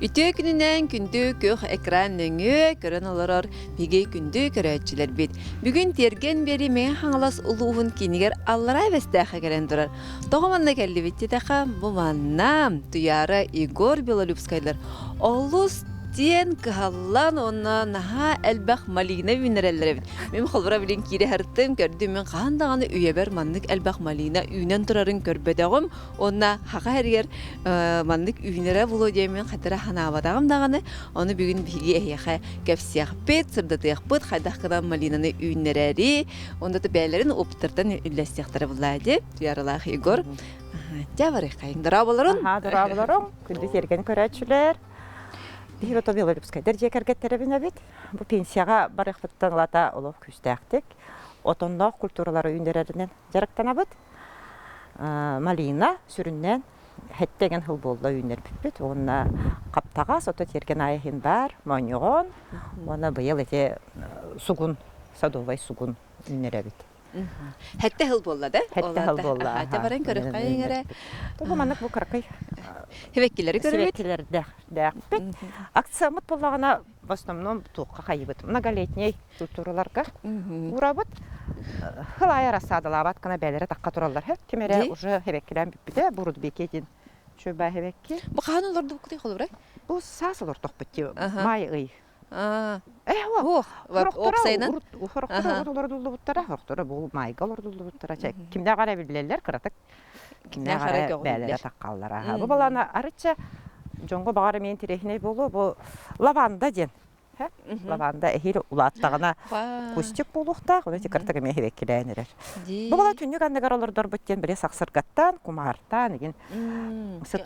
Үтүө күнүнэн күндү күөх экран нөҥүө көрөн олорор биһиги күндү көрөөччүлэрбит. Бүгүн Тиэргэн биэри Мэҥэ Хаҥалас улууһун киинигэр Аллараа Бэстээххэ кэлэн турар. Тоҕо манна кэллибит диэтэххэ, бу манна Туйаара Егор Белолюбскайлар олус диэн кыһаллан уонна наһаа элбэх малина үүннэрэллэр эбит. Мин холбура билин киирэ сырыттым, көрдүм, мин хаһан даҕаны үйэбэр маннык элбэх малина үүнэн турарын көрбөтөҕүм уонна хаха эригэр маннык үүнэрэ буолуо диэммин хатыра санаабатаҕым даҕаны. Ону бүгүн биһиги эһиэхэ кэпсиэхпит, сырдатыахпыт, хайдах гынан малинаны үүннэрэри, онно да бэйэлэрин опыттартан үллэстиэхтэрэ буллаа дии. Туйааралаах Егор. Дьэ барыаххайыҥ. Дорооболорун. Аһаа, дорооболорун. Күндү тиэргэн көрөөччүлэр. Биһиги ото Белолюбскайдар дьиэ кэргэттэрэбин эбит. Бу пенсияҕа барыахпыттан ылата олох күүстээхтик отонноох культуралары үүннэрэринэн дьарыктанабыт. Малина сүрүннээн хэттэгэн сыл буолла үүннэрбиппит уонна хаптаҕас ото тиэргэн аайы иһин баар моонньоҕон уонна быйыл ити сугун садовай сугун үүннэрэбит. Хэттэ сыл буолла да? Хэттэ сыл буолла. Ата баран көрөххөйүҥ эрэ. Бу маннык бу кыракый Сибэккилэри көрөбүт. Сибэккилэрдээхпит. Акцияммыт буоллаҕына в основном туохха хайыбыт многолетний культураларга уурабыт. Хыл аайы рассадалаабат гына бээлэрэ тахха тураллар. Ким эрэ уже хэбэккилээн бүппүтэ, бурудбеки диэн чөбэ хэбэкки. Бу хаһан олордубуккутуй холобура? Бу саас олортохпут май ый. Ох, уопсайынан? Хорохторо олордуллубуттара, хорохторо бу майга олордуллубуттара. Кимнээх эрэ билэллэр кыратык. Кимнээх эрэ бээлэрэ таххаллара. Бу балана арычча дьоҥго баҕар эмиэ интэриэһинэй буолуо. Бу лаванда диэн. Лаванда эһиил улааттаҕына кустик буолуохтаах, оны кыратык эмиэ хибэккилээн эрэр. Бу бала түннүк анныгар олордорбут диэн били сахсыргаттан, кумаартаан игин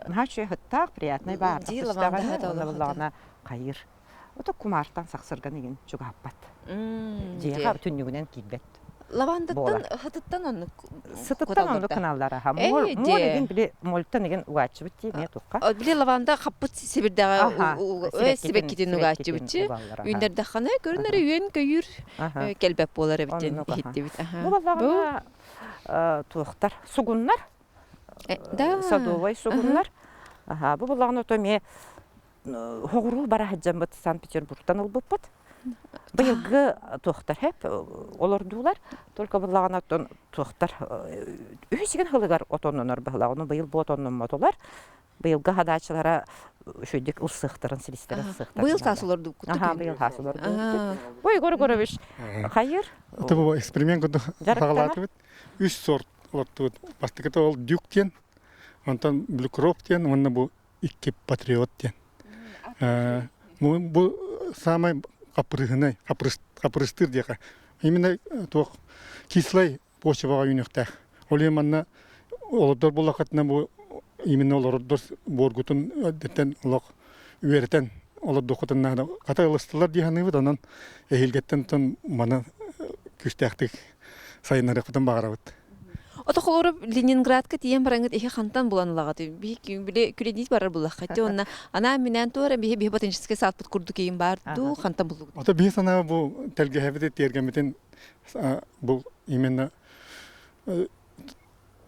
наһаа үчүгэй сыттаах, приятный баар. Лаванда хайыр. Ото кумаартан сахсырган игин чугаһаппат. Дьиэҕэ түннүгүнэн киирбэт. Лавандаттан сытыттан оннук Сытыттан оннук гыналлар аха. Моль игин били мольтан игин угааччыбыт дии эмиэ тухха. Били лаванда хаппыт сибирдэҕэ сибэккитин угааччыбыт чи. Үүннэрдэххинэ көрүнэрэ үөн көйүүр кэлбэт буолар эбит диэн иһиттибит. Бу баллаҕына туохтар сугуннар садовай сугуннар. Аха бу баллаҕына ото эмиэ Хоҕуруу бара сылдьаммыт Санкт-Петербургтан ылбыппыт. Быйылгы туохтар хэп олордуулар, только былаҕына оттон туохтар үһүс сылыгар отоннонор быһылаах, ону быйыл бу отонноммотулар. Быйылгы хадааччылара үчүгдүк ылсыахтарын, силистэрин ылсыахтарын. Быйыл саас олордубуккут. Аха, быйыл саас олордубут. Бу Егор Егорович хайыр? Это бу эксперимент курдук саҕалаатыбыт. Үс сорт олортубут. Бастакыта ол дюк диэн, онтон блюкроп диэн уонна бу икки патриот диэн. Бу самай хаппырыһынай, хаппырыстыыр диэхэ. Именно туох кислай почваҕа үүнүөхтээх. Ол иһин манна олордор буоллаххытына бу именно олордор буоргутун өттүттэн олох үөрэтэн олордуоххутун наада. Хата ылыстылар дии саныыбыт, онон эһиилгэттэн тон маны күүстээхтик сайыннарыахпытын баҕарабыт. Ото холоро Ленинградка тиийэн бараҥҥыт иһи хантан булан ылаҕыт? Биһи били кредит барар буллахха ти онна анаан минээн туора биһи биһи ботаническай саатпыт курдук иин баар дуу хантан буллугут? Ото биһи санаа бу тэлгэһэбити тиэргэммитин бу именно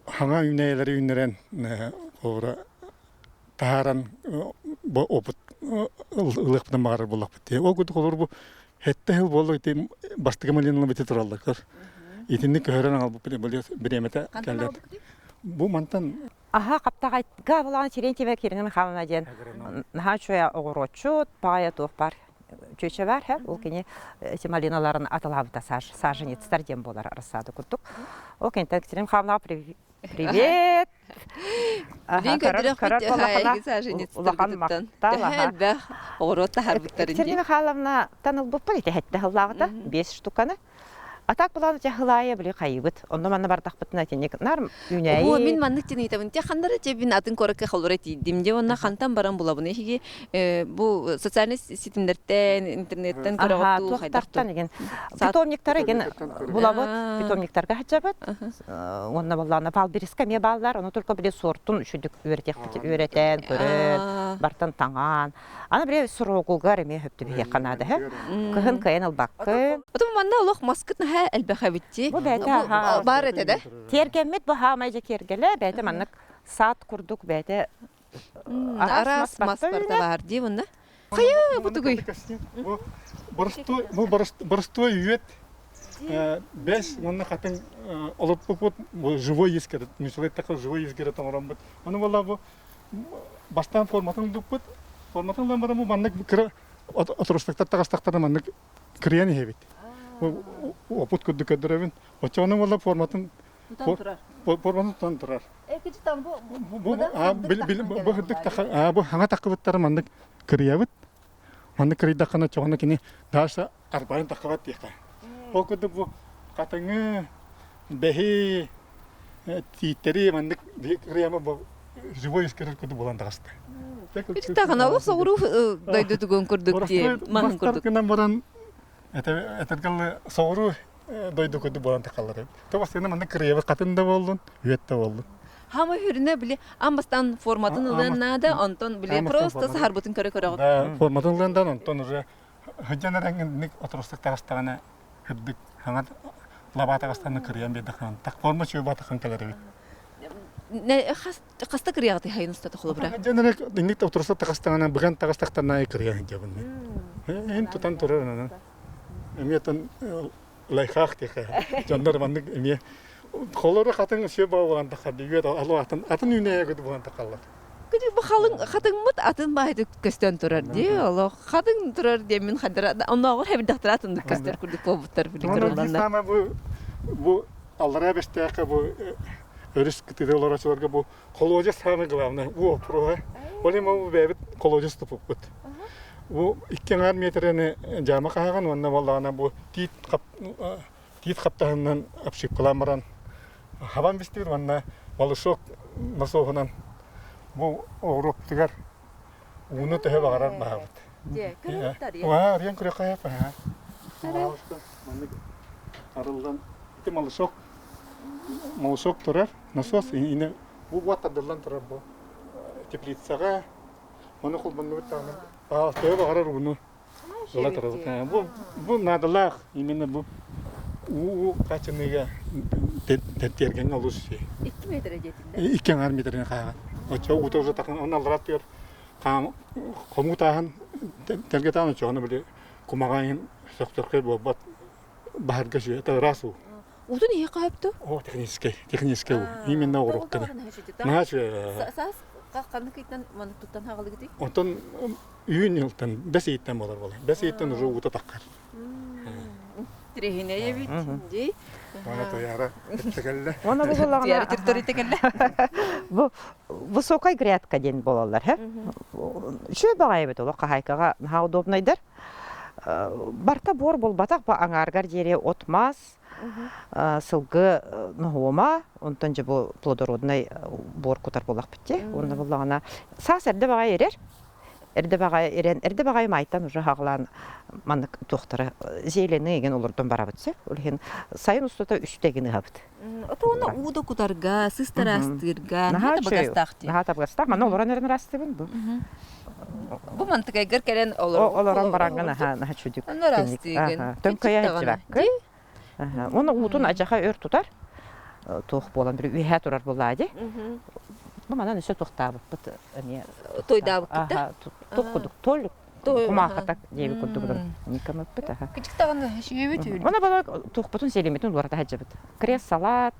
хаҥа үүнээйилэри үүннэрэн холобура таһааран бу опыт ылыахпытын баҕарар буоллахпыт дии. Ол курдук холобур бу Хэттэ сыл буолла ити бастакы малиналар бити тураллар көр. Итинник көһөрөн аҕалбыппыт бириэмэтэ кэллэ. Бу мантан Аха хаптаҕайга булаан Терентьева Кирина Михайловна диэн наһаа үчүгэй оҕуруотчут, паайа туох бар чүөчэ бар һэ ол кини эти малиналарын атылаабыта саженецтар диэн буолар рассада курдук. Ол кэнтэн Кирина Михайловнаҕа привет Билин көрдөрөхпүт улахан махтал элбэх оҕуруот таһаарбыттарын Сергей Михайловна тан ылбыппыт ити хэттэ сыллааҕыта биэс штуканы А так булан дьаһылаайа били хайыбыт. Онно манна бардахпытына итинник нар үүнээйи. Оо, мин маннык тиниитабын. Те ханнара те бин атын куоракка холура тиийдим. Дьэ онно хантан баран булабын. Эһиги бу социальный ситимнэртэн, интернеттэн көрөҕүт хайдахтан igen. Питомниктары igen булабыт, питомниктарга хачабыт. Уонна боллаана Валбериска эмиэ бааллар, ону только били суортун үчүдүк үөрэтиэхпит үөрэтэн, көрөн, бартан таҥаан. Аны били срогугар эмиэ хөптү биһиэхэ наада һэ. Кыһын кыайан ылбаккын. Потом манна олох маскыт наһаа элбэх эбитти. Бу бэйэтэ баар этэ да? Тиэргэммит бу хаамай дьэ киэргэлэ, бэйэтэ маннык саат курдук бэйэтэ. Араас мас барыта баар дии мунна. Хайа бу тугуй? Бу боростуой бу боростуой үөт бэс уонна хатыҥ олорпуппут бу живой искер нучалай такой живой искер оҥороммут. Ону буолла бу бастаан форматын ылбыппыт. Форматын ылан баран бу маннык кыра отростактар таҕыстахтарына маннык кырыйан иһэбит. Опут курдук көрдөрөбүн. Оччоҕуна буолла форматын форматын тутан турар. Бу бу хырдык бу хаҥа таххыбыттары маннык кырыйабыт. Маннык кырыйдаххына оччоҕуна кини дальше арбайын таххыбат диэххэ. Ол курдук бу хатыҥы, бэһи, тииттэри маннык кырыйама бу живой искерер курдук буолан таҕыста. Тахана олох соҕуруу дойдутугун курдук дии, маһын курдук. гынан баран этэргэллы соҕуруу дойду курдук буолан тахаллар эбит. Тоҕо маннык кырыйабыт хатын да буоллун, үөт да буоллун. Хама хүрүнэ били амбастан форматын ылыан наада, онтон били просто саһарбытын көрө көрөҕүт. Да, форматын ылыан да, онтон уже хыдьан эрэҥҥинник отросток таҕыстаҕына кырдык хаҥа лабаа таҕыстаҕына кырыйан биэрдэххин так форма чүө батахан кэлэр эбит. Хаста кырыйаҕытый хайын устата холобура? Дьон эрэ инник отросток таҕыстаҕына быган таҕыстахтарына кырыйан сылдьабын. Эн тутан турар онон. Эмиэ тон лайхаах диэхэ. Дьоннор маннык эмиэ холору хатыҥ сүө буолан таххар үөт алу атын атын үүнээйэ буолан тахаллар. Күдү бу халыҥ хатыҥмыт атын баайдык көстөн турар дии олох хатыҥ турар диэммин хадара оннооҕор хэбирдэхтэр атыннык көстөр курдук буолбуттар били кырылланнар. Саама бу бу аллараа бэстээххэ бу өрүс кытыыта олорочуларга бу холуодьас самый главное уу вопроһа. Ол иһин бу бэйэбит холуодьас тупуппут. Бу икки аҥаар миэтэрэни дьаама хаһаҕын уонна буоллаҕына бу тиит хап тиит хаптаһынынан обшивкалаан баран хабан бистибит уонна малышок насоһунан бу оҕуруоптугар ууну төһө баҕарар баһабыт. Уа, арыйан көрүөххэ Маннык арыллан ити малышок малышок турар насос ини бу уот тардыллан турар бу теплицаҕа ону холбоннубут даҕаны төһө баҕарар ууну ыла турабыт. Бу бу наадалаах именно бу уу хачыныыга тиэргэҥҥэ олус Икки метрэ диэтин Икки аҥаар метрини хааҕан. Оччо уута уже тахын онно аллара түөр хомуу тааһын тэлгэ таан оччоҕуна били кумаҕайын сөхтөркөй буолбат баһарга сүө это ыраас уу. Утун иһи хаһыпту? О, технический, технический уу. Именно оҕуруктаны. Наһаа Саас ханнык ыйтан маннык туттан хаалыгытый? Онтон үүн йылтан, бэс ыйыттан буолар буолар. Бэс ыйыттан уже уута таххар. Тириһинэй эбит дии. Уона туйаара кэллэ. Уона бу Туйаара территорията кэллэ. Бу высокая грядка диэн буолаллар, һэ? Үчүгэй баҕайы эбит олох хаһаайкаҕа наһаа удобнайдар. Барта буор буолбатах, бу аҥааргар диэри от-мас, сылгы ноһуома, онтон дьэ бу плодороднай буор кутар буоллахпыт дии. Уонна буллаҕына саас эрдэ баҕайы ирэр. Эрдэ баҕайы ирэн, эрдэ баҕайы майтан уже хаҕылаан маннык туохтара зеленый еген олордон барабыт сөп. Ол иһин сайын устата үстэ эгин ыһабыт. Отуона уу да кутарга, сыстара астыырга наһаа табыгастаах дии. Наһаа табыгастаах. Манна олорон эрэн ырастыбын бу. Бу мантыкайгар кэлэн олорон бараҥҥын аһаа наһаа чүдүк. Ырастыыгын. Төҥкөйө сылдьыбаккын. Уонна уутун адьаха өр тутар. Туох буолан били үөһээ турар буоллаа дии. Бу манан өссө туохтаабыппыт эмиэ. Тойдаабыккыт да? Туох курдук толь кумаахата диэби курдугунан никамыппыт аха. Кычык даҕаны сүөбүт үл. Она бала туохпутун селимитин уларата сылдьабыт. Крест салат,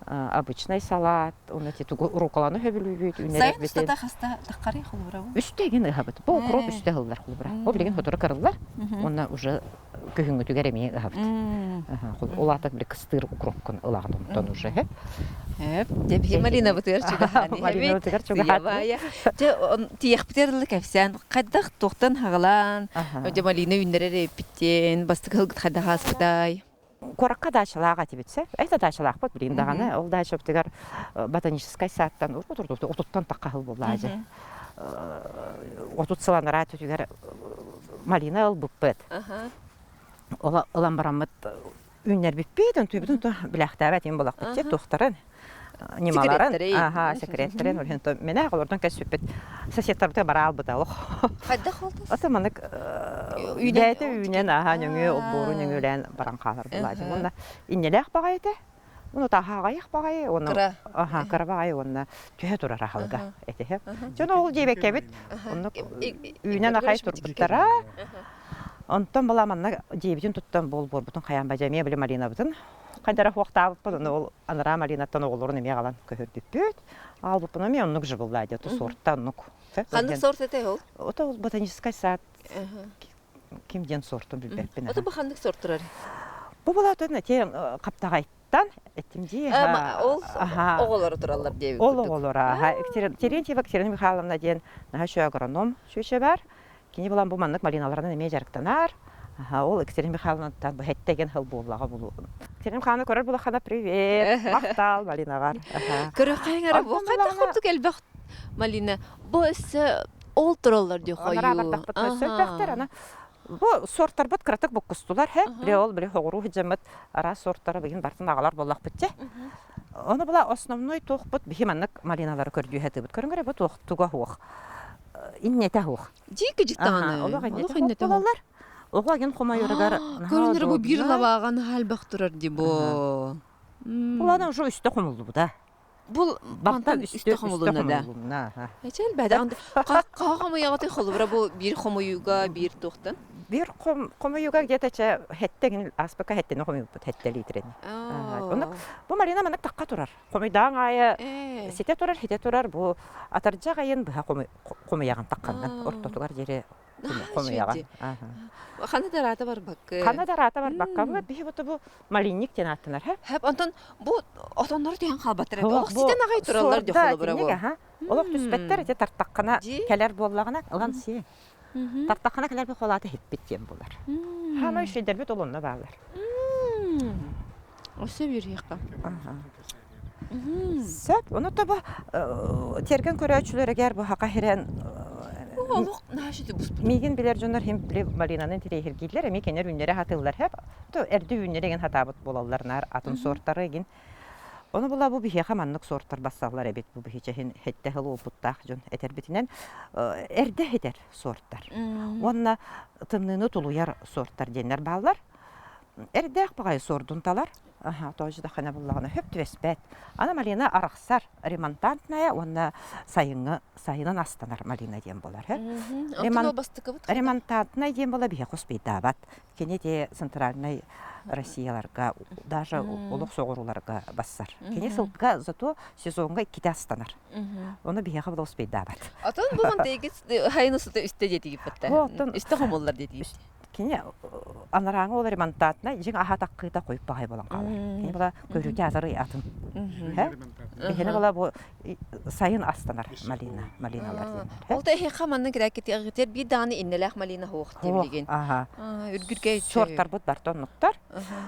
обычный салат, уонна ити тугу руколаны хөбүлүүбүт, Сайын устата хаста таххарый холобура Үстэ эгин ыһабыт. Бу укроп үстэ ыһыллар холобура. Ол билигин сотору кырыллар. Уонна уже күһүҥҥүтүгэр эмиэ ыһабыт. Ол аата били кыстыыр укропкун ылаҕын онтон уже. Эп, дьэ Малинабытыгар чугаһаан Малинабытыгар чугаһаан. Дьэ, тиэхпитигэр ылы кэпсээн, хайдах туохтан хаҕалаан, дьэ Малина үүннэрэр эппиттиэн, бастакы сылгыт хайдах ааспытай? Куоракка даачалаах этибит сөп. Это даачалаахпыт билигин даҕаны. Ол даачабытыгар ботаническай саадтан отуттан тахха сыл буоллаа дьэ. 30 сыл анараа өттүгэр малина ылбыппыт. Ылан бараммыт үүннэрбиппит, онтуйбутун то билээхтээбэт им булахпыт дьэ туохтарын ньымаларын аха секреттэрин ол иһин мене олордон кэспиппит соседтарбытыгар бара албыта олох хайдах олтас ото маннык бэйэтэ үүнэн аха нөҥүө олбуору нөҥүөлээн баран хаалар булаадьым уонна инньэлээх баҕайы этэ. Ону таһааҕайах баҕайы уонна Кыра. аха кыра баҕайы уонна түһэ турар аһылыга этиһэ. Дьон ол диэбэккэбит оннук үүнэн ахай турбуттара. Онтон была манна дьиэбитин туттан буол-буорбутун хайаан бадьа эмиэ били Маринабытын хайдара хуохтаабыппыт ону ол анараа Маринаттан оҕолорун эмиэ аҕалан көһөрбүппүт. Аҕалбыппын эмиэ оннук же булла дии, сорта оннук. Ханнык сорт этэй ол? Ото ол ботаническай сад ким диэн сортун билбэппин. Ото бу ханнык сорт турар? Бу булаатын эти хаптаҕайттан эттим дии. Ол оҕолоро тураллар диэбит Ол оҕолоро. Терентьева Екатерина Михайловна диэн наһаа үчүгэй агроном чүчэ бар. Кини булан бу маннык малиналарынан эмиэ дьарыктанар. Ол Екатерина Михайловнаттан бу һэттеген хыл буоллаҕа булу. Екатерина Михайловна көрөр булахана привет, махтал малинаҕар. Көрөххөйүҥ эрэ бу хайдах курдук элбэх малина. Бу өссө ол тураллар дии хойуу. Анараа бардахпыт өссө элбэхтэр ана бу сортарбыт кыратык буккустулар хэ. Били ол били хоҕуруу сыдьаммыт араас сортара билигин бартын аҕалар буоллахпыт дьэ. Ону була основной туохпут биһи маннык малиналары көрдүү сатыыбыт. Көрүҥ эрэ бу туох туга суох. Иннэтэ суох. Дии кыдьыктаҕына. Олох иннэтэ суох буолаллар. Оҕо агин хомойоругар Көрүнэр бу биир лабааҕа наһаа элбэх турар дии бу. Булана уже үстэ хомуллубута. Бул мантан үстэ хомулунна да. Эчэл бэдэ хаха хомуйаҕыты холобура бу биир хомуйууга биир туохтан? Биир хомуйууга где-то чэ хэттэгин аспака хэттени хомуйбут хэтте литрени. Оннук бу Марина маннык тахха турар. Хомуйдаан аайы сите турар, хите турар бу атырдьах айын быһа хомуйаҕын тахханнан ортотугар диэри хомуйаҕын. Хана да араата барбакка. Хана да араата барбакка бу биһи бу малинник диэн ааттанар хэ. Хэп онтон бу отоннор түһэн хаалбаттар эбит. Олох ситэн аҕай тураллар дии холобура бу. Олох түспэттэр ити тартаххына кэлэр буоллаҕына ылан сиэ. Тартаххына кэлэр бу холаата хиппит диэн булар. Хаамай үчүгэйдэрбит ол онно бааллар. Өссө биэриэххэ. Сөп. Ону таба тиэргэн көрөөччүлэригэр бу хака хирэн Олох наашити буспут. Миигин билэр дьоннор хим били Маринаны интириэһиргииллэр, эмиэ кинилэр үүннэри хатыыллар хэп. То эрдэ үүннэри эгин хатаабыт буолаллар наар атын сортары эгин. Ону була бу биһиэхэ маннык сортар бассаллар эбит бу биһичэһин хэтте хыл уопуттаах дьон этэрбитинэн эрдэ хитэр сортар. Уонна тымныыны тулуйар сортар диэннэр бааллар. Эрдээх баҕайы суордун талар. Аха, тоҕо хана буллаҕына хөп түбэспэт. Аны малина арахсар, ремонтантная уонна сайыҥҥы сайынын астанар малина диэн буолар. Ремонтантная диэн буола биһиэхэ успейдаабат. Кини те центральнай Россияларга, даже олох соҕурууларга бассар. Кини сылга зато сезоҥҥа иккитэ астанар. Ону биһиэхэ була успейдаабат. Отон бу мантайгыт хайын устата үстэ диэтигиппэтте. Үстэ хомуллар диэтигит. Кини анарааҥы ол ремонтатына дьиҥ аһа таккыыта хойуппаҕай буолан хаалар. Кини була көрүүтэ азары атын. Биһини була бу сайын астанар малина, малиналар диэннэр. Ол да эһиэхэ манна кирээккитигэр биир даҕаны иннэлээх малина суох диэбилигин. Үргүргэ Суортарбыт барта оннуктар.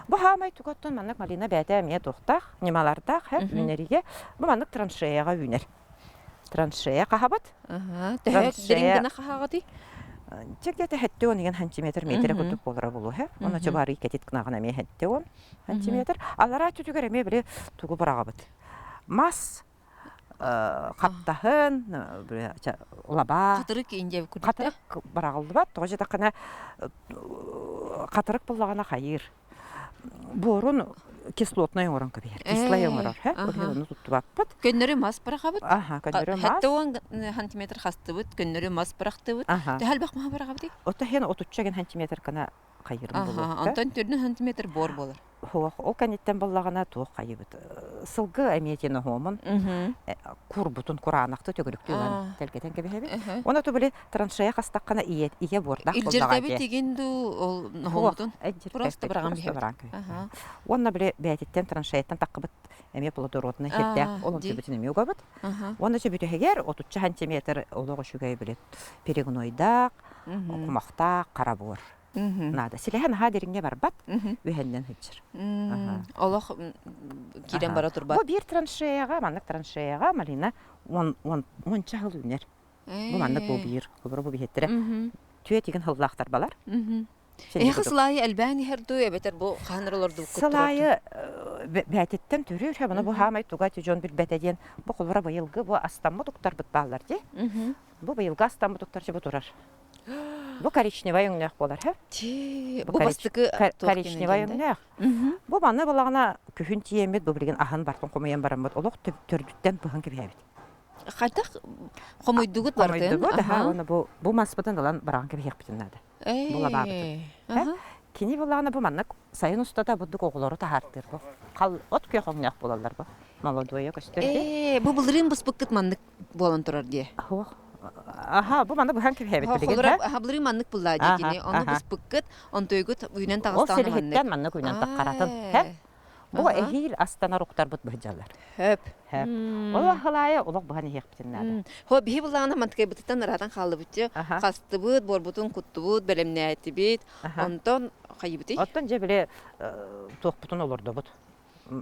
Бу хаамай тугаттан маннык малина бэйэтэ эмиэ туохтаах, ньымалардаах үүнэригэ. Бу маннык траншеяҕа үүнэр. Траншея хаһабыт. Төһө дириҥ гына хаһаҕытый? Чэ где-то хэттэ он деген сантиметр метрэ курдук буолара буолуо һэ. Онно чубарый кэтит гынаҕын эмиэ хэттэ он сантиметр. Аллараа түтүгэр эмиэ били тугу быраҕабыт. Мас хаптаһын, лабаа. Хатырык индия курдук. Хатырык быраҕыллыбат. Тоҕо дьэтаххына хатырык буллаҕына хайыыр. Буорун кислотнай оҥорон кэбиһэр. Кислай оҥорор. Ону туттубаппыт. Көннөрү мас бырахабыт. Аха, көннөрү мас. Хэтте он сантиметр хастыбыт, көннөрү мас бырахтыбыт. Төһө элбэх маһы бырахабытый? Ото хен отучча ген сантиметр кына хайырым булуохта. Онтон төрдүн сантиметр буор буолар. Суох, ол кэнниттэн буоллаҕына туох хайыбыт. Сылгы эмиэтин оһуомун курбутун кураанахты төгүрүктүү ылан тэлгэтэн кэбиһэбит. Уонна ту били траншея хастаххына ийэ ийэ буордаах буоллаҕа Илдьиртэбит игин дуу ол ноһуомутун просто быраҕан биһэбит. Уонна били бэйэтиттэн траншеяттан таххыбыт эмиэ плодородный хирдээх ол онтубутун эмиэ угабыт. Уонна сөбүтүһэгэр отучча сантиметр олох үчүгэй били перегнойдаах, кумахтаах хара буор. Наада. Силэһэ наһаа дириҥҥэ барбат, үһэннэн сылдьар. Олох киирэн бара турбат. Бу биир траншеяҕа, маннык траншеяҕа малина уонча сыл үүнэр. Бу маннык бу биир, холобура бу биһиэттэрэ түө тигин сыллаахтар балар. Эһиэхэ сылаайы элбээн иһэр дуу, эбэтэр бу хаһан эрэ олордубуккут Сылаайы бээтиттэн төрүүр, бұны бу хаамай туга дьон билбэтэ диэн бу холобура быйылгы бу астаммыт уктарбыт бааллар дии. Бу быйылгы астаммыт уктар бу турар. Бу коричневай өҥнөөх буолар, һэ? Ти, Бу бу бастакы туох коричневай кэннэ өҥнөөх. Бу манна балаҕана күһүн тиийэммит, бу билигин аһын бартын хомуйан бараммыт, олох төрдүттэн быһан кэбиһэбит. Хайдах хомуйдугут бартын? Хомуйдугут, аха, уонна бу бу маспытын ылан бараҕан кэбиһиэхпитин наада. Бу лабаабытын. Кини булаҕына бу маннык сайын устата бурдук оҕолору таһаартыыр бу. Хал от күөх өҥнөөх буолаллар бу. Молодуойа көстөр дии. Ээ, бу былырыын быспыккыт маннык буолан турар дии. Суох. Аха, бу манна быһан кэбиһэбит билигин. Холура, аха, былырыын маннык буллаа дии кини. Ону быспыккыт, онтуйгут үүнэн таҕыстаҕына маннык. Ол силиһиттэн маннык үүнэн таххаратын. Бу эһиил астанар уктарбыт быһдьаллар. Хөп. Хөп. Ол аһылаайа олох быһан иһиэхпитин наада. Хо биһи буллаҕына мантыкайбытыттан ыраатан хааллыбытчы. Хастыбыт, буорбутун куттубут, бэлэмнээтибит. Онтон хайыбытый? Оттон дьэ били туохпутун олордобут.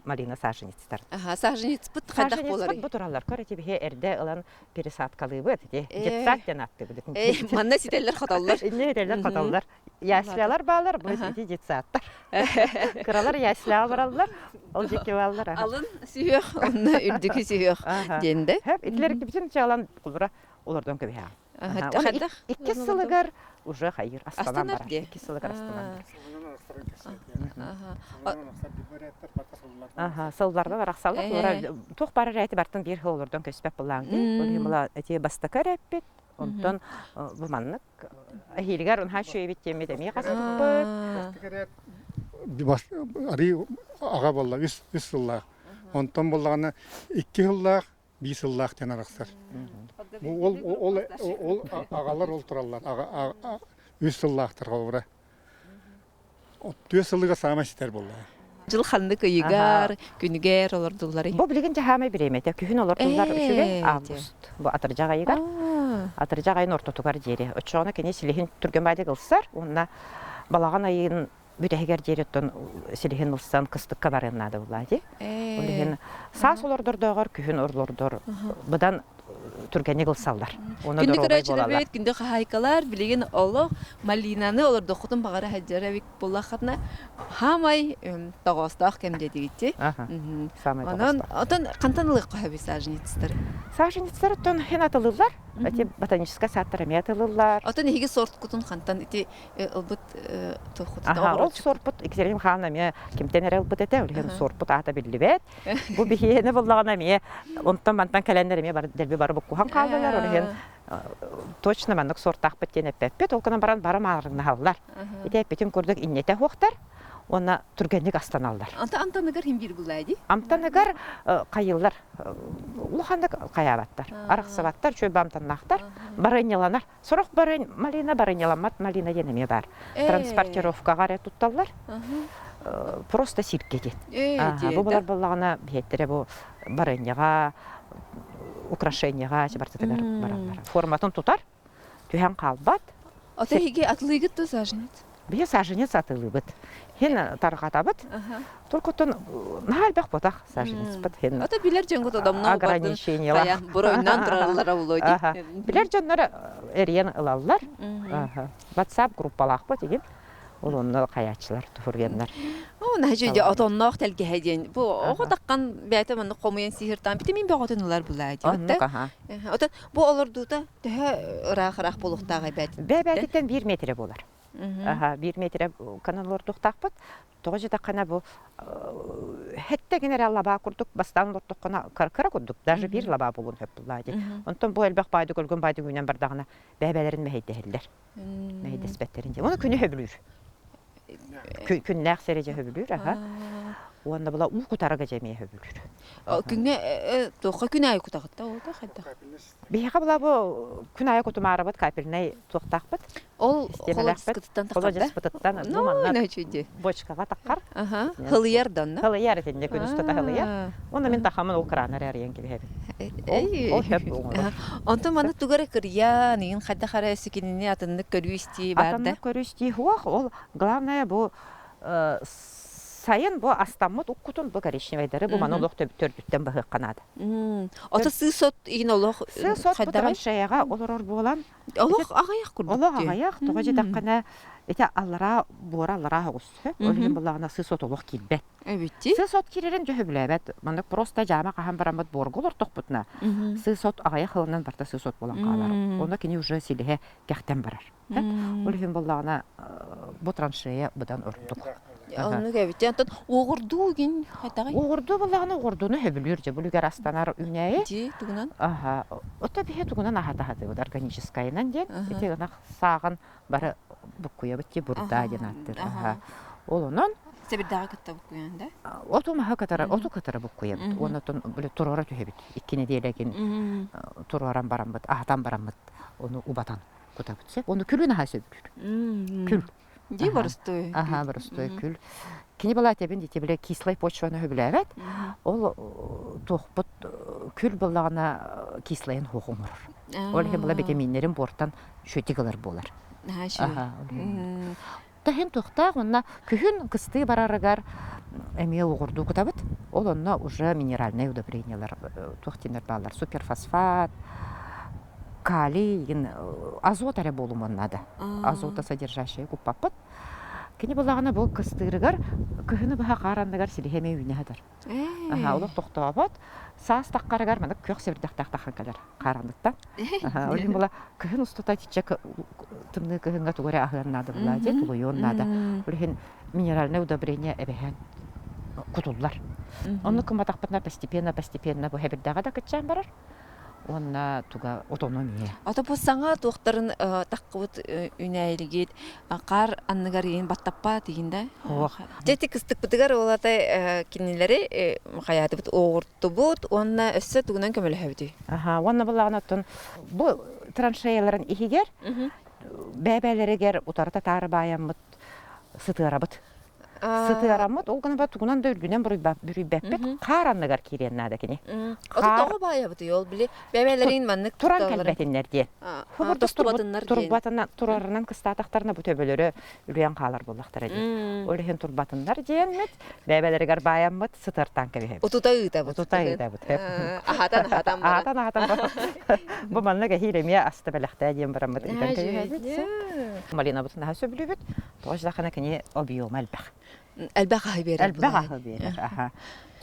Марина саженецтар. Аха, саженецпыт хайдах буоларый? Бу тураллар. Көр ити биһи эрдэ ылан пересадкалыыбыт. Ити детсад диэн аттыбыт. Манна ситэллэр-хотоллор. Инне ситэллэр-хотоллор. Яслялар баалар, бу ити детсадтар. Кыралар ясляға бараллар, ол жеке баллар. Алын сүһүөх, онно үрдүкү сүһүөх диэн да. Хөп, итилер бүтүн чалан кулура олордон көбүһэ. Иккис сылыгар уже хайыр астанан барар. Иккис сылыгар астанан барар. Аха, сылларда барахсаллар. Туох барар эти бартын биир сыл олордон көспөт буллаң дии. Ол иһин була эти бастакы эрэппит, онтон бу маннык эһиилигэр унха үчүгэйбит диэммит эмиэ хастыппыт. Арыы аҕа буолла үс үс сыллаах. Онтон буоллаҕына икки сыллаах, биир сыллаах диэн арахсар. Ол ол ол аҕалар ол тураллар. Үс сыллаахтар холобура. Түөрт сылыга саамай ситэр буолла. Дьыл ханнык ыйыгар, күнүгэр олордулларый? Бу билигин дьаһаамай бириэмэтэ. Күһүн олордуллар үчүгэй август. Бу атырдьах айыгар. Атырдьах айын ортотугар диэри. Оччоҕуна кини силиһин түргэн баайдык ылсар уонна балаҕан айын бүтэһигэр диэри оттон силиһин ылсан кыстыкка барыан наада буолла дии. Ол иһин саас олордордооҕор күһүн олордор быдан түргэнник ылсаллар. Уонна Күндү көрөөччүлэрбит, күндү хаһаайкалар, билигин олох малинаны олордоххутун баҕара сылдьар эбит буоллаххытына, хаамай тоҕоостоох кэм диэтигитти. Онон отон хантан ылыахха сөбүй саженецтары? Саженецтар оттон хин атылыллар. Эти ботаническай саадтар эмиэ атылыллар. Отон эһиги сорткутун хантан ити ылбыт Аха, ол сорпут Екатерина Михайловна эмиэ кимтэн эрэ ылбыт этэ, ол иһин сорпут аата биллибэт. Бу биһиэнэ буллаҕына эмиэ онтон-мантан кэлэннэр эмиэ бары дэлби бары буккуһан хааллылар, ол иһин точно маннык сортаахпыт диэн эппэппит, ол гынан баран бары маарыҥнаһаллар. Ити эппитим курдук иннэтэ суохтар уонна түргэнник астаналлар. Анта амтаныгар хим биир буллаа дии? Амтаныгар хайыллар улаханнык хайаабаттар, арахсыбаттар, үчүгэй амтаннаахтар, барыанньаланар. Сорох малина барыньаламмат малина диэн эмиэ баар. Транспортировкаҕа эрэ тутталлар. Просто сиргэ диэн. Бу булар буоллаҕына биһиэттэрэ бу барыньаҕа, украшенияҕа барытыгар бараллар. Форматын тутар, түһэн хаалбат. Ото эһиги атылыыгыт да саженец? Биһи саженец атылыыбыт. Хин тарҕатабыт. Только наһаа элбэх ботах саженецпыт. Хин Ото билэр дьоҥҥут одомно ограничениелар. Буруйунан тураллара булуо дии. Билэр дьоннор эрийэн ылаллар. WhatsApp группалаахпыт игин. Ол онно хайааччылар туһургеннар. Оо, наһаа дьэ отонноох тэлгэһэ диэн. Бу оҕо таххан бэйэтэ маннык хомуйан сиһиртаан бити мин бөҕөтүн ылар булаа дии. Оннук аха. Отон бу олордуута төһө ыраах-ыраах буолуохтааҕый бээтиттэн? Бэйэтиттэн биир метрэ буолар. Аха, биир метрэ канал олордуохтаахпыт. Тоҕо дьитэххинэ бу хэттэ гин эрэ лабаа курдук бастаан олордоххуна кыра курдук даже биир лабаа буолуон сөп буллаа дии. Онтон бу элбэх баайды көлгөн баайды үүнэн бардаҕына бэйбэлэрин мэһэйдэһэллэр. Мэһэйдэспэттерин дии. Оны күнү хөбүлүүр. Күннээх сири дьэ хөбүлүүр аха. Уонна була уу кутарга дьэ эмиэ хөбүлүүр. Күҥҥэ туохха күн аайы кутаҕытта ол да хайдах? Биһиэхэ була бу күн аайы кутумаарабыт капельнай туохтаахпыт. Ол холодискытыттан Холодискытыттан ну манна бочкаҕа таххар. Хылыйар да онно. Хылыйар итиннэ күн устата хылыйар. Уонна мин тахамын ол кранар арыйан кэбиһэбин. Ол хөп оҥорор. Онтон маны тугара кырыйан, иин хайдах эрэ сикинини атыннык көрүү-истии бар да? Атыннык көрүү-истии суох. Ол главное бу сайын бу астаммыт уккутун бу коричневайдары бу маны олох төрдүттэн баһыахха наада. Ото сыы-сот иин олох Сыы-сот бу траншеяҕа олорор буолан Олох аҕыйах курдук Олох аҕыйах, тоҕо диэтэххинэ. Ити аллараа буора аллараа оҕус сөп. Ол иһин буллаҕына сыыс от олох киирбэт. Эбитти. Сыыс от киирэрин дьэ сөбүлээбэт. Маннык просто дьаама хаһан бараммыт буорга олортохпутуна сыыс от аҕыйах сылынан барыта сыыс от буолан хаалар. Онно кини уже силиһэ кэхтэн барар. Ол иһин буоллаҕына бу траншея быдан ордук. Оннук эбит. Онтон уоҕурдуу гин хайтаҕый? Уоҕурдуу буоллаҕына уоҕурдууну сөбүлүүр дьэ бүлүгэр астанар үүнээйи. Дии тугунан? Аха. Ото биһи тугунан аһатаһатыбыт органическайынан диэн. Ити ынах сааҕын бары буккуйабыт дии бурдаа диэн ааттыыр. Аха. Ол онон Сэбирдэҕи кытта буккуйан да? Оту маһы кытары, оту кытары буккуйабыт. Уонна оттон туруора түһэбит. Икки нэдиэлэгин туруоран бараммыт, аһатан бараммыт ону убатан кутабыт сөп. Ону күлүн аһа сөбүлүүр. Күл. Дии боростуой. Аха, боростуой күл. Кини была этэбин дии бile кислай почваны сөбүлээбэт. Ол туохпут күл буллаҕына кислайын хуох оҥорор. Ол иһин була битэмииннэрин буортан шүтик ылар буолар. Аха, Таһын туохтаах уонна күһүн кыстыы барарыгар эмиэ уоҕурдуу кутабыт. Ол онно уже минеральнай удобрениелар туох диэннэр бааллар суперфосфат, калий игин азот эрэ буолумуон наада. Азотосодержащие куппаппыт. Кини булаҕына бу кыстыырыгар кыһыны быһа хаар анныгар силиһэ эмиэ үүнэ сытар. Аха, олох тохтообот. Саас таххарыгар маннык күөх сэбирдэхтээх таххан кэлэр хаараныттан. Аха, ол иһин була кыһын устата итиччэ тымныы кыһыҥҥа тугу эрэ аһыан наада була дии, тулуйуон наада. Ол иһин минеральное удобрение эбэһээт кутуллар. Оннук гымматахпытына постепенно-постепенно бу хэбирдэҕэ да кыччаан барар. Уонна туга отону эмиэ. Ото бу саҥа туохтарын таххыбыт үүнээйилигит хаар анныгар иин баттаппаат иин да? Суох. Дьэ ити кыстыкпытыгар ол ата кинилэри хайаатыбыт оҕуртубут уонна өссө тугунан көмөлөһөбүтүй? Аха, уонна былаҕын оттон бу траншеяларын иһигэр бэйэ-бэйэлэригэр утарыта таары баайаммыт сытыарабыт. Сытыараммыт, ол гынан тугунан да үрдүнэн бүрүйбэппит, хаар анныгар киириэн наада кини. Ото тоҕо баайабытый ол били бэйэлэрин маннык туран кэлбэтиннэр диэн. Тостубатыннар диэн. Турбатынан турарынан кыстаатахтарына бу төбөлөрө үлүйэн хаалар буоллахтара диэн. Ол иһин турбатыннар диэммит, бэйэлэригэр баайаммыт сытыартаан кэбиһэбит. Утута ыытабыт. Утута ыытабыт. Аһатан аһатан баран. Аһатан аһатан баран. Бу манна кэһиил эмиэ аста бэлэхтээ диэн бараммыт ыытан кэбиһэбит. Малинабытын наһаа сөбүлүүбүт. Тоҕо дьахана кини объема элбэх. Элбэх аһы биэрэр Элбэх аһы биэрэр, аха.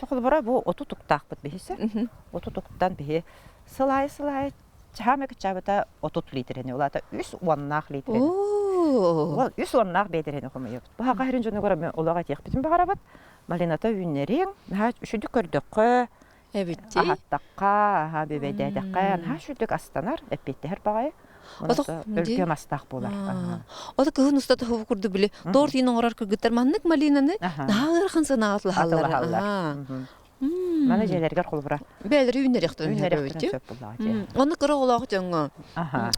Чохолборо бу оту туктаахпыт биһиси. Оту туктан биһи сыл аайы сыл аайы чаһаама кыччаабыта 30 литрени, улаата үс уоннаах литрени. Ол үс уоннаах биэтэрэни хомуйабыт. Бу хаха хэрин дьонугар олох этиэхпитин баҕарабыт. Малината үүннэриҥ, наһаа үчүгдүк көрдөххө, Эбитти. Аһаттахха, аһа бүбэйдээтэххэ, наһаа үчүгдүк астанар, эппиэттэһэр баҕайы. Өлгөм астаах буолар. Ото кыһын устата хобу курдук били торт иин оҥорор кыргыттар маннык малинаны наһаа ыарахан сыанаҕа атылаһаллар. Маны дьиэлэригэр холобура. Бээлэри үүннэриэхтэрин Үүннэриэхтэрин сөп буоллаҕа дии. Онно кыра оҕолоох дьоҥҥо.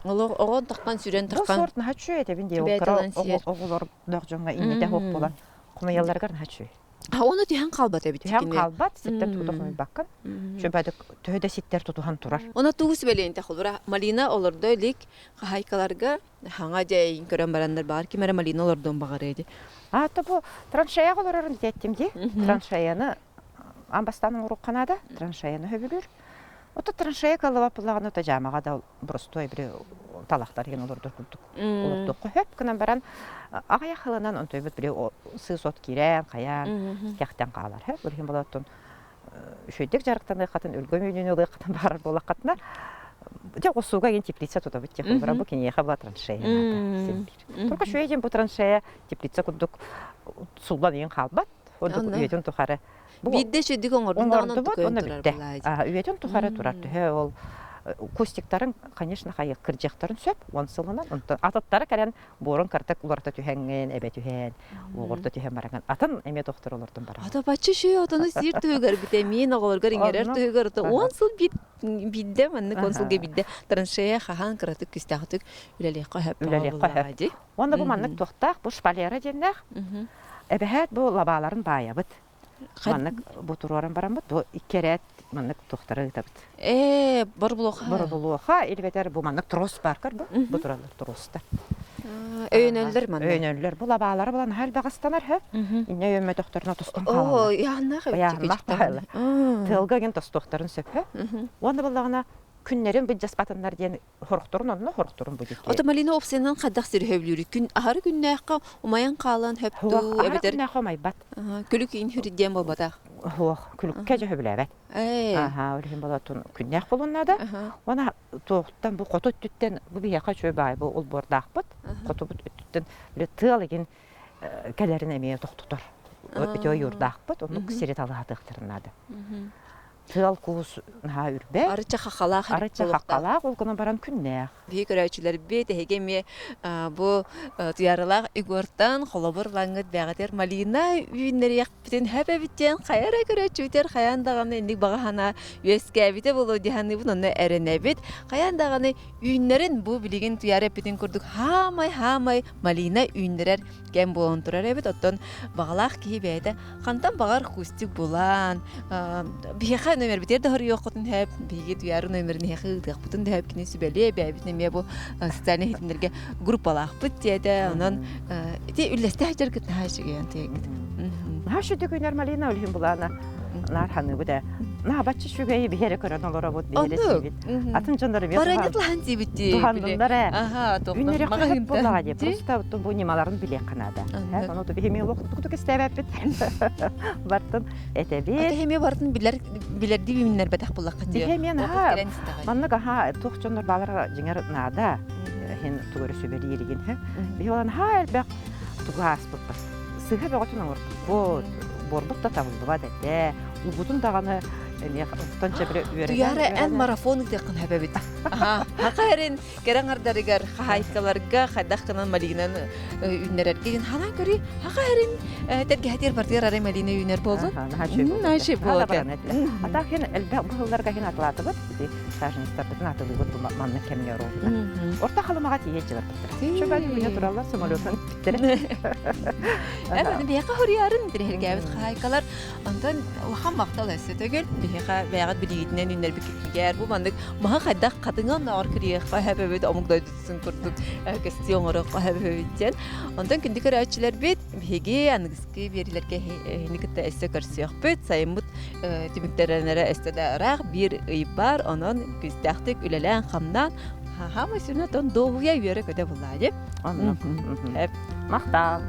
Олох оҕон таххан сүрэн Бу таххан. сорт наһаа үчүгэй этэбин дии. Ол кыра оҕолордоох дьоҥҥо иннэтэ суох буолан хомуйалларыгар наһаа үчүгэй. Оны түһэн хаалбат эбит. Түһэн хаалбат, ситтэр тугу да хомуйбаккын. Чөбөдүк төһө да ситтэр тутуһан турар. Она тугу сүбэлиэн холбура малина олордо илик хаһайкаларга хаҥа дьэйин көрөн бараннар баар ким эрэ малина олордуон баҕарыа ди. А то бу траншея олорорун диэттим ди. Траншеяны аан бастаан оҥоруохха наада. Траншеяны хөбүлүүр. Ото траншея кыллабаппылаҕына то жаамаҕа да боростуой били талахтар иһин олордор курдук олордуохха сөп гынан баран аҕыйах сылынан онтуйбут били сыыс от киирэн хайаан кэхтэн хаалар сөп ол иһин болоттун үчүгэйдик дьарыктаныаххатын өлгөм үүнүүнү ылыаххатын баҕарар буоллаххытына дьэ оҕурсууга игин теплица тутабыт диэх холобура бу киниэхэ была траншея наада син биир только үчүгэй диэн бу траншея теплица курдук суллан иин хаалбат ордук үйэтин тухары Биирдэ үчүгдүк оҥордун даҕаны оҥордубут уонна бүттэ. Үйэтин тухары турар төһө ол кустиктарын, конечно, хайы кырдьыахтарын сөп 10 сылынан. Онтон атыттара кэлэн буорун картак уларыта түһэҥҥин, эбэ түһэн, уоҕурда түһэн бараҥын. Атын эмиэ тохтор олордун бараҕын. Ата бачча үчүгэй отону сиир туһугар битэмиин оҕолоргор иҥэрэр туһугар ото 10 сыл биирдэ маннык 10 сылга биирдэ траншея хаһан кыратык күстээхтик үлэлиэххэ сөп Үлэлиэххэ сөп. Уонна бу маннык туохтаах, бу шпалера диэннээх. Эбэһээт бу лабааларын баайабыт. Маннык бу туруоран бараммыт, бу икки эрээт маннык туохтары ыытабыт. Ээ, боробулуоха. Боробулуоха, илбэтэр бу маннык трос баар көр бу. Бу тураллар тростар. Өйөнөллөр манна. Өйөнөллөр. Бу лабаалара булан наһаа элбэҕистанар хэ. Инньэ өйөммөтөхтөрүнэ тостон хаалаллар. Оо, яаннаах эбит. Яаннаах баҕайылар. Тыалга ген тостуохтарын сөп. Уонна буллаҕына. Күннэрин былдьаспатыннар диэн хорохторун онно хорохторун бу диэки. Ото малина опсыйанан хайдах сири сөбүлүүр? Күн аһары күннээххэ умайан хаалан хөптүү Аһары эбэтэр күннээххэ умайбат. Күлүк иин хүрдиэн буолбатах. Суох, күлүккэ дьэ сөбүлээбэт. Ээ. Аха, ол иһин болотун күннээх буолун наада. Уонна туохтан бу хоту өттүттэн бу биһиэхэ үчүгэй баай бу олбуордаахпыт. Хотубут өттүттэн тыал игин кэлэрин эмиэ тохтотор. Ити ойуурдаахпыт, оннук сири талаһатыахтарын наада. Тыал-куус наһаа үрбэт. Арыча хахалаах Арыча хахалаах, ол гынан баран күннээх. Биһи көрөөччүлэрбит эһиги эмиэ бу Туйааралаах Егортан холобур ылаҥҥыт бэҕэтэр малина үүннэриэхпитин сөп эбит диэн хайа эрэ көрөөччүбүтэр хайаан даҕаны инник баҕа санаа үөскээбитэ буолуо дии саныыбын онно эрэнэбит. Хайаан даҕаны үүннэрин бу билигин Туйаара эппитин курдук хаамай-хаамай малина үүннэрэр кэм буолан турар эбит. Оттон баҕалаах киһи бэйэтэ хантан баҕар кустик булан, биһиэхэ нөмербитигэр да хоруйуоххутун сөп, биһиги Туйаара нөмерин эһиэхэ ыытыахпытын да сөп, кини сүбэлиэ, бэйэбит эмиэ бу социальнай ситимнэргэ группалаахпыт диэтэ. Онон ити үллэстэ сылдьаргыт наһаа үчүгэй онтуйагыт. Наһаа үчүгэй күнэр Малина үлүһүн булаана наар ханыыбыт ээ. Наһаа бачча үчүгэйи биһиэри көрөн олоробут, биһиэри сиибит. Атын дьоннор эмиэ Баранньыт лаһан сиибит дии. Туһанныннар ээ. Аха, Үннэри хөп буоллаҕа дии. Просто бу ньымаларын билиэххэ наада. Ону биһи олохтук истээбэппит. Бартын этэбит. Ата эмиэ бартын билэр билэрдии үүннэрбэтэх буллахха дии. Биһи эмиэ наһаа маннык аха туох дьоннор баалара дьиҥэр наада. Хин тугу эрэ сүбэлииригин. Биһи олан хаа элбэх тугу ааспыппыт. Сыһа бөҕөтүн оҥорбуппут. Буорбут да табыллыбат этэ. Угутун даҕаны эмиэ оттон чэбире үөрэнэн. Туйаара эн марафон ыытыаххын сөп эбит. Хаха эрин кэрэ аҥардарыгар хаһаайкаларга хайдах гынан малинаны үүннэрэргэ диэн ханаан көрүй. Хаха эрин тэлгэһэтигэр бардыгар арай малина үүнэр буоллун. Наһаа буолла. Атах хин элбэх быһылларга хин атылаатыбыт. Ити саженецтарбытын атылыыбыт бу маннык кэмҥэ оруобуна. Орто Халымаҕа тиийэ дьыларбыттара. Чөбөт күнэ тураллар самолетун биттэрэ. Эбэтин биһиэхэ хоруйарын интэриэһиргээбит хаһаайкалар. Онтон улахан махтал өссө төгүл биһиэхэ бэйэҕит билиигитинэн үүннэрбиккитигэр бу маннык маһы хайдах хатыҥа оннооҕор кириэххэ сөп омук дойдутун курдук көстүү оҥоруохха сөп диэн. Онтон күндү көрөөччүлэрбит биһиги аныгыскы биэриилэргэ эһини кытта өссө көрсүөхпүт. Сайыммыт түмүктэринэрэ өссө да ыраах биир ый бар. Онон күүстээхтик үлэлээн-хамнаан хаамай сүрүнэ отон дуоһуйа үөрэ-көтө буллаа дии. Оннук. Махтал.